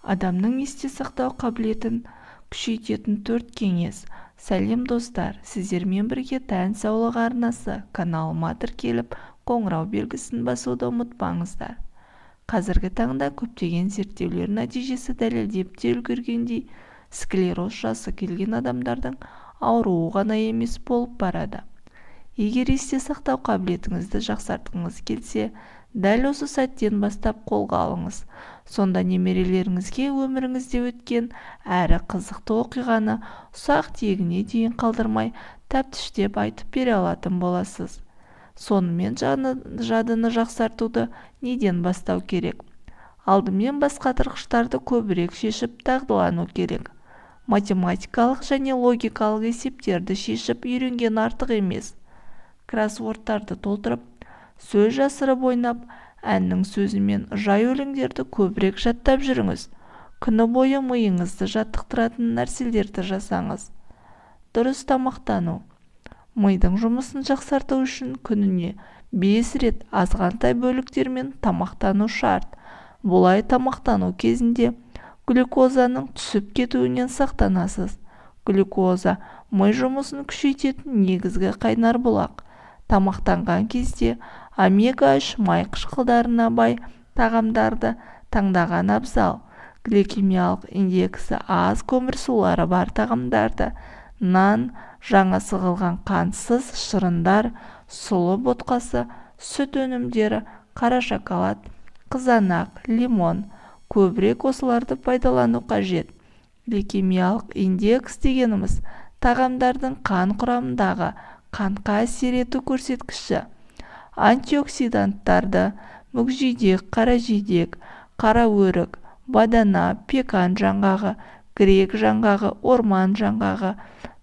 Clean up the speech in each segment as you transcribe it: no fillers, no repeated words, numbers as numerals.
Адамның есте сақтау қабілетін күшейтетін төрт кеңес. Сәлем, достар! Сіздермен бірге «Тән саулығы» арнасы. Каналыма тіркеліп, қоңырау белгісін басуды ұмытпаңыздар. Қазіргі таңда көптеген зерттеулер нәтижесі дәлелдеп те үлгергендей, склероз жасы келген адамдардың ауруы ғана емес болып барады. Егер есте сақтау қабілетіңізді жақсартқыңыз келсе, дәл осы сәттен бастап қолға алыңыз. Сонда немерелеріңізге өміріңізде өткен әрі қызықты оқиғаны ұсақ-түйегіне дейін қалдырмай, тәптіштеп айтып бере алатын боласыз. Сонымен, жадыны жақсартуды неден бастау керек? Алдымен басқатырғыштарды көбірек шешіп, дағдылану керек. Математикалық және логикалық есептерді шешіп үйренген артық емес. Кроссвордтарды толтырып, сөз жасырып ойнап, әннің сөзі мен жай өлеңдерді көбірек жаттап жүріңіз. Күні бойы миыңызды жаттықтыратын нәрселерді жасаңыз. Дұрыс тамақтану. Мидың жұмысын жақсарту үшін күніне бес рет азғантай бөліктермен тамақтану шарт. Бұлай тамақтану кезінде глюкозаның түсіп кетуінен сақтанасыз. Глюкоза – ми жұмысын күшейтетін негізгі қайнар бұлақ. Тамақтанған кезде омега-3 май қышқылдарына бай тағамдарды таңдаған абзал. Гликемиялық индексі аз көмірсулары бар тағамдарды: нан, жаңа сығылған қантсыз шырындар, сұлы ботқасы, сүт өнімдері, қара шоколад, қызанақ, лимон, көбірек осыларды пайдалану қажет. Гликемиялық индекс дегеніміз – тағамдардың қан құрамындағы қантқа әсер ету көрсеткіші. Антиоксиданттарды: мүкжидек, қаражидек, қара өрік, бадана, пекан жаңғағы, грек жаңғағы, орман жаңғағы,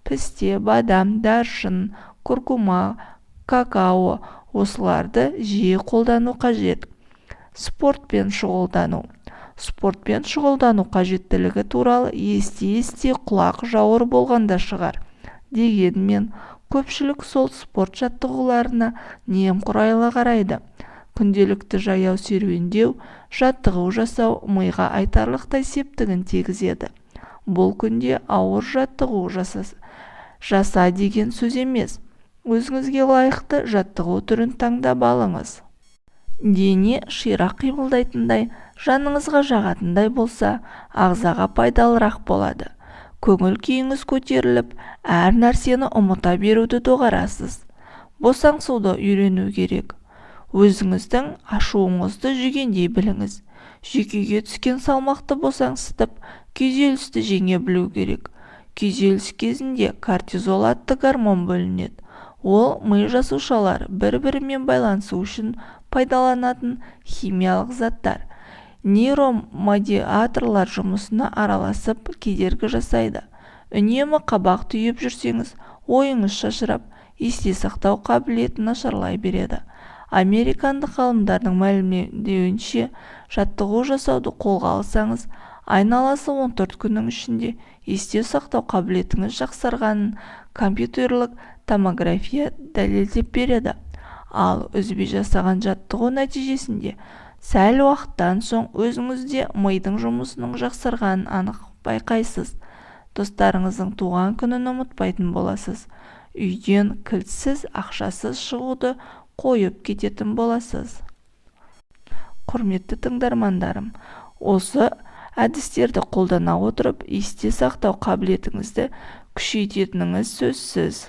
пісте, бадам, даршын, куркума, какао, осыларды жиі қолдану қажет. Спортпен шұғылдану. Спортпен шұғылдану қажеттілігі туралы ести-ести құлақ жауыр болған да шығар. Дегенмен көпшілік сол спорт жаттығуларына немқұрайлы қарайды. Күнделікті жаяу серуендеу, жаттығу жасау миға айтарлықтай септігін тигізеді. Бұл күнде ауыр жаттығу жаса деген сөз емес, өзіңізге лайықты жаттығу түрін таңдап алыңыз. Дене ширақ қимылдайтындай, жаныңызға жағатындай болса, ағзаға пайдалырақ болады. Көңіл күйіңіз көтеріліп, әр нәрсені ұмыта беруді доғарасыз. Босаңсуды үйрену керек. Өзіңіздің ашуыңызды жүгендей біліңіз. Жүйкеге түскен салмақты босаңсытып, күйзелісті жеңе білу керек. Күйзеліс кезінде кортизол атты гормон бөлінеді. Ол ми жасушалары бір-бірімен байланысу үшін пайдаланатын химиялық заттар, нейромедиаторлар жұмысына араласып, кедергі жасайды. Үнемі қабақ түйіп жүрсеңіз, ойыңыз шашырап, есте сақтау қабілеті нашарлай береді. Американдық ғалымдардың мәлімдеуінше, жаттығу жасауды қолға алсаңыз, айналасы 14 күннің ішінде есте сақтау қабілетіңіз жақсарғанын компьютерлік томография дәлелдеп береді. Ал үзбей жасаған жаттығу нәтижесінде сәл уақыттан соң өзіңізде мидың жұмысының жақсарғанын анық байқайсыз. Достарыңыздың туған күнін ұмытпайтын боласыз. Үйден кілтсіз, ақшасыз шығуды қойып кететін боласыз. Құрметті тыңдармандарым, осы әдістерді қолдана отырып, есте сақтау қабілетіңізді күшейтетініңіз сөзсіз.